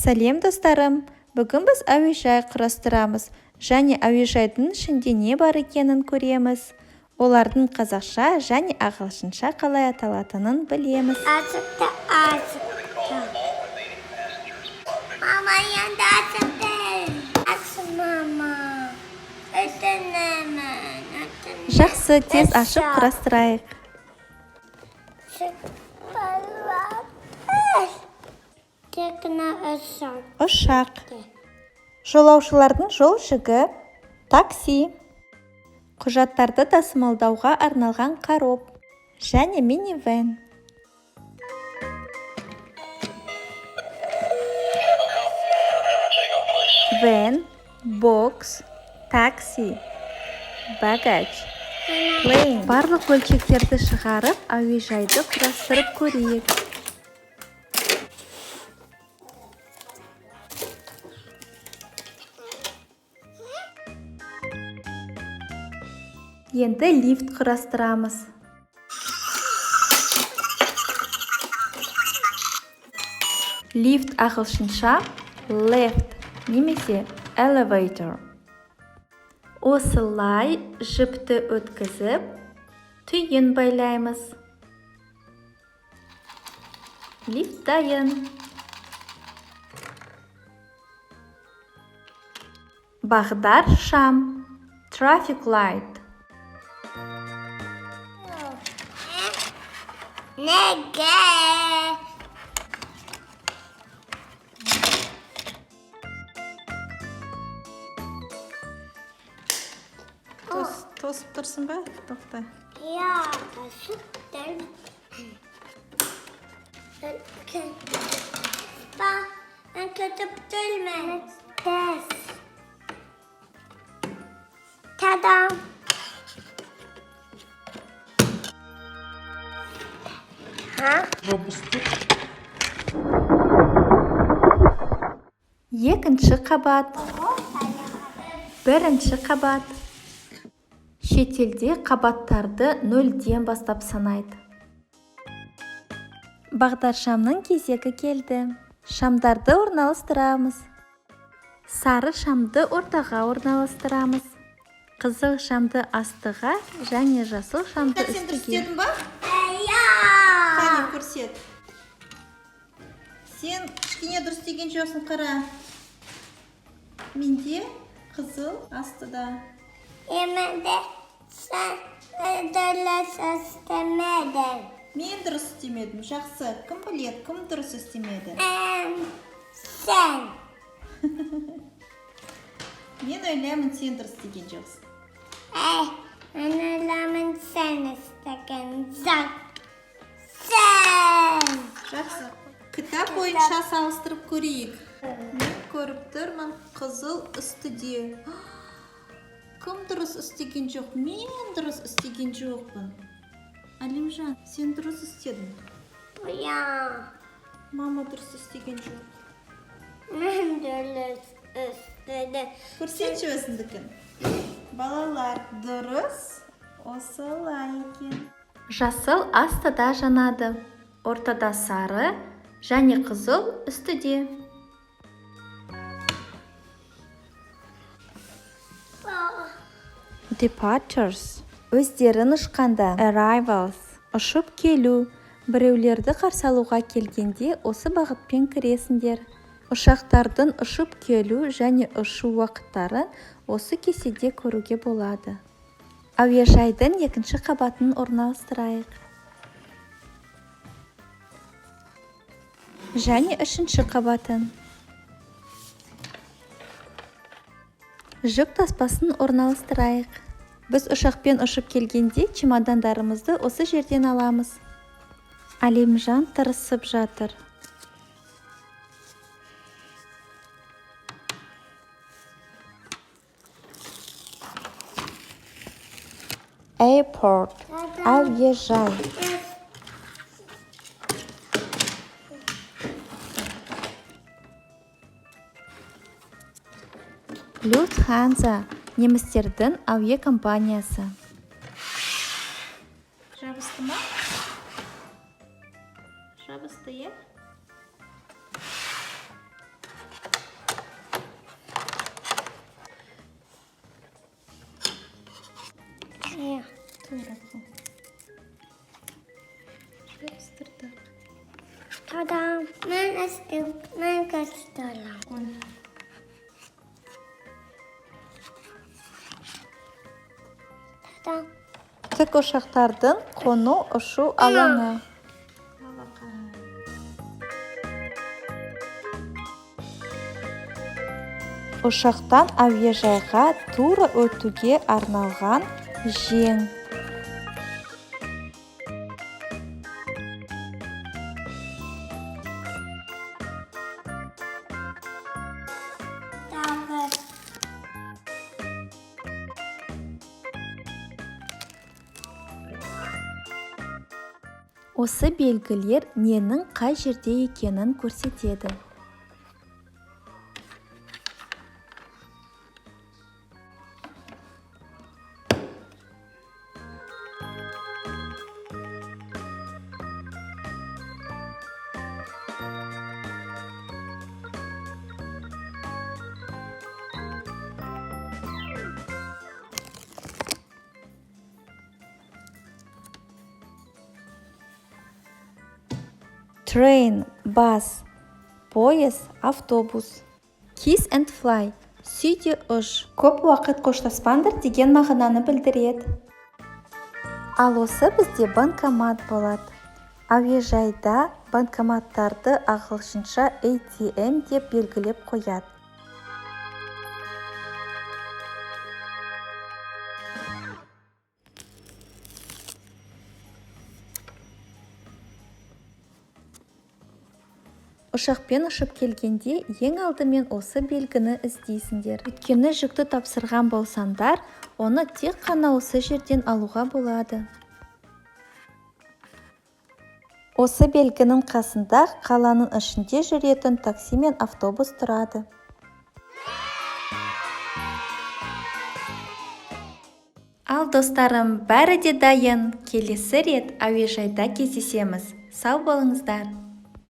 Сәлем, достарым! Бүгін біз әуежай құрастырамыз және әуежайдың ішінде не бар екенін көреміз. Олардың қазақша және ағылшынша қалай аталатынын білеміз. Асықты, асықты. Мама, енді асықты. Ас, мама. Өтінемін, өтінемін. Жақсы, тез ашып құрастырайық. Тек қана ұшақ. Ұшақ. Жолаушылардың жол жүгі, такси. Құжаттарды тасымалдауға арналған қароп және минивэн. Van, box, taxi, baggage, plane. Барлық бөлшектерді шығарып, әуежайды құрастырып көрейік. Енді лифт құрастырамыз. Лифт ағылшынша lift немесе elevator. Осылай жіпті өткізіп, түйін байлаймыз. Лифт дайын. Бағдаршам, traffic light. Неге? Тосып тұрсың ба? Тоқта. Иә, асықты. Ба, мен күтіп тұрмын. Тез. Та-дам. Ха? Жабысты. Екінші қабат. Бірінші қабат. Шетелде қабаттарды нөлден бастап санайды. Бағдаршамның кезегі келді. Шамдарды орналастырамыз. Сары шамды ортаға орналастырамыз. Қызыл шамды астыға және жасыл шамды Сен дұрыс үстіге. істедің ба? Иә. Қане, көрсет. Сен кішкене дұрыс істеген жоқсың, қара. Менде қызыл астыда. Енді сен дұрыс істемедің. Мен дұрыс істемедім. Жақсы. Кім біледі, кім дұрыс істемеді? Сен. Мен ойлаймын, сен дұрыс істеген жоқсың. Ey, мен ойлаймын, сен істеген жоқ. Сен. Жақсы. Кітап бойынша салыстырып көрейік. Мен көріп тұрмын, қызыл үстіде. Кім дұрыс істеген жоқ? Мен дұрыс істеген жоқпын. Әлімжан, сен дұрыс істедің. Иә. Мама дұрыс істеген жоқ. Мен дұрыс істедім. Көрсетші өзіңдікін. Балалар, дұрыс осылай екен. Жасыл астыда жанады. Ортада сары және қызыл үстіде. Departures өздерін ұшқанда, arrivals ұшып келу, біреулерді қарсы алуға келгенде осы бағытпен кіресіңдер. Ұшақтардың ұшып келу және ұшу уақыттарын осы кестеде көруге болады. Әуежайдың екінші қабатын орналастырайық. Және үшінші қабатын. Жүк таспасын орналастырайық. Біз ұшақпен ұшып келгенде чемодандарымызды осы жерден аламыз. Әлімжан тырысып жатыр. Airport, әуежай. Lufthansa немістердің әуе компаниясы. Жабысты ма? Жабысты, иә? Та-дам. Мен істеп, мен көстерем. Та-дам. Тікұшақтардың қону ұшу алаңы. Ұшақтан әуежайға тура өтуге арналған жең. Тағы. Осы белгілер ненің қай жерде екенін көрсетеді. Train – bus, поезд, автобус. Kiss and fly – сүй де ұш. Көп уақыт қоштаспаңдар деген мағынаны білдіреді. Ал осы бізде банкомат болады. Әуежайда банкоматтарды ағылшынша ATM деп белгілеп қояды. Ұшақпен ұшып келгенде ең алдымен осы белгіні іздейсіңдер. Өйткені жүкті тапсырған болсаңдар, оны тек қана осы жерден алуға болады. Осы белгінің қасында қаланың ішінде жүретін такси мен автобус тұрады. Ал достарым, бәрі де дайын. Келесі рет әуежайда кездесеміз. Сау болыңыздар.